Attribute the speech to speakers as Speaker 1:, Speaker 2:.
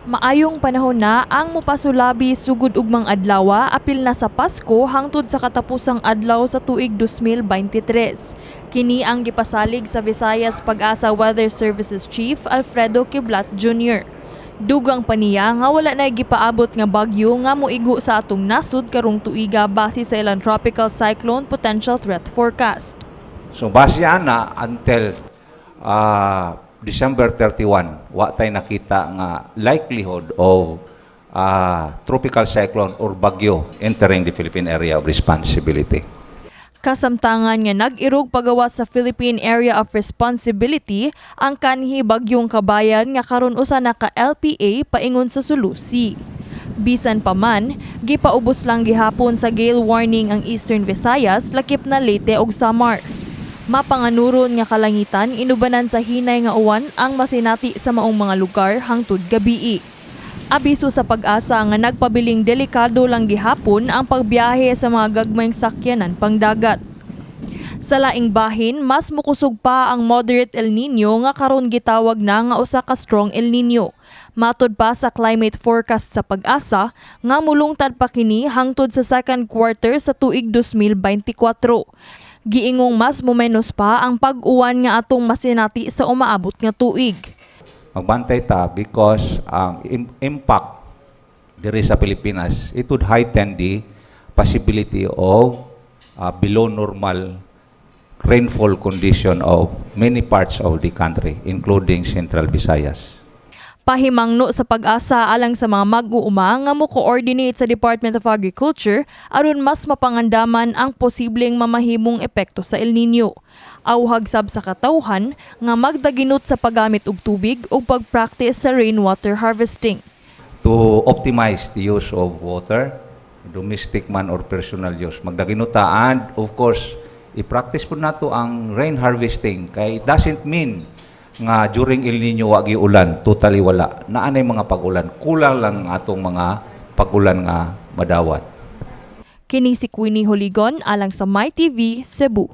Speaker 1: Maayong panahon na ang mopasulabi sugod ugmang adlawa, apil na sa Pasko, hangtod sa katapusang adlaw sa tuig 2023. Kini ang gipasalig sa Visayas Pag-asa Weather Services Chief Alfredo Quiblat Jr. Dugang pa niya nga wala na gipaabot nga bagyo nga moigo sa atong nasod karong tuiga base sa ilang Tropical Cyclone Potential Threat Forecast.
Speaker 2: So base ana until December 31, wa tay nakita nga likelihood of tropical cyclone or bagyo entering the Philippine Area of Responsibility.
Speaker 1: Kasamtangan nga nag-irog pagawas sa Philippine Area of Responsibility ang kanhi Bagyong Kabayan nga karon usa na ka LPA paingon sa Sulu Sea. Bisan pa man, gipaubos lang gihapon sa gale warning ang Eastern Visayas, lakip na Leyte ug Samar. Mapanganuron nga kalangitan inubanan sa hinay nga uwan ang masinati sa maong mga lugar hangtod gabii. Abiso sa Pag-asa nga nagpabiling delikado lang gihapon ang pagbiyahe sa mga gagmayng sakyanan pangdagat. Sa laing bahin, mas mukusog pa ang moderate El Nino nga karon gitawag na nga usa ka strong El Nino. Matod pa sa climate forecast sa Pag-asa nga mulungtad pa kini hangtod sa second quarter sa tuig 2024. Giingong mas mumenos pa ang pag-uwan nga atong masinati sa umaabot nga tuig.
Speaker 2: Magbantay ta because ang impact diri sa Pilipinas, it would heighten the possibility of below normal rainfall condition of many parts of the country, including Central Visayas.
Speaker 1: Pahimangno sa Pag-asa alang sa mga mag-uuma nga mo coordinate sa Department of Agriculture aron mas mapangandaman ang posibleng mamahimong epekto sa El Nino. Awhag sab sa katawhan nga magdaginot sa paggamit og tubig ug pag-practice sa rainwater harvesting.
Speaker 2: To optimize the use of water, domestic man or personal use. Magdaginot ta and of course, i-practice pud nato ang rain harvesting kay it doesn't mean nga during El Nino wa ulan, totally wala. Naa nay mga pag-ulan, kulang lang ang atong mga pag-ulan nga madawat.
Speaker 1: Kini si Queenie Holigon alang sa MyTV Cebu.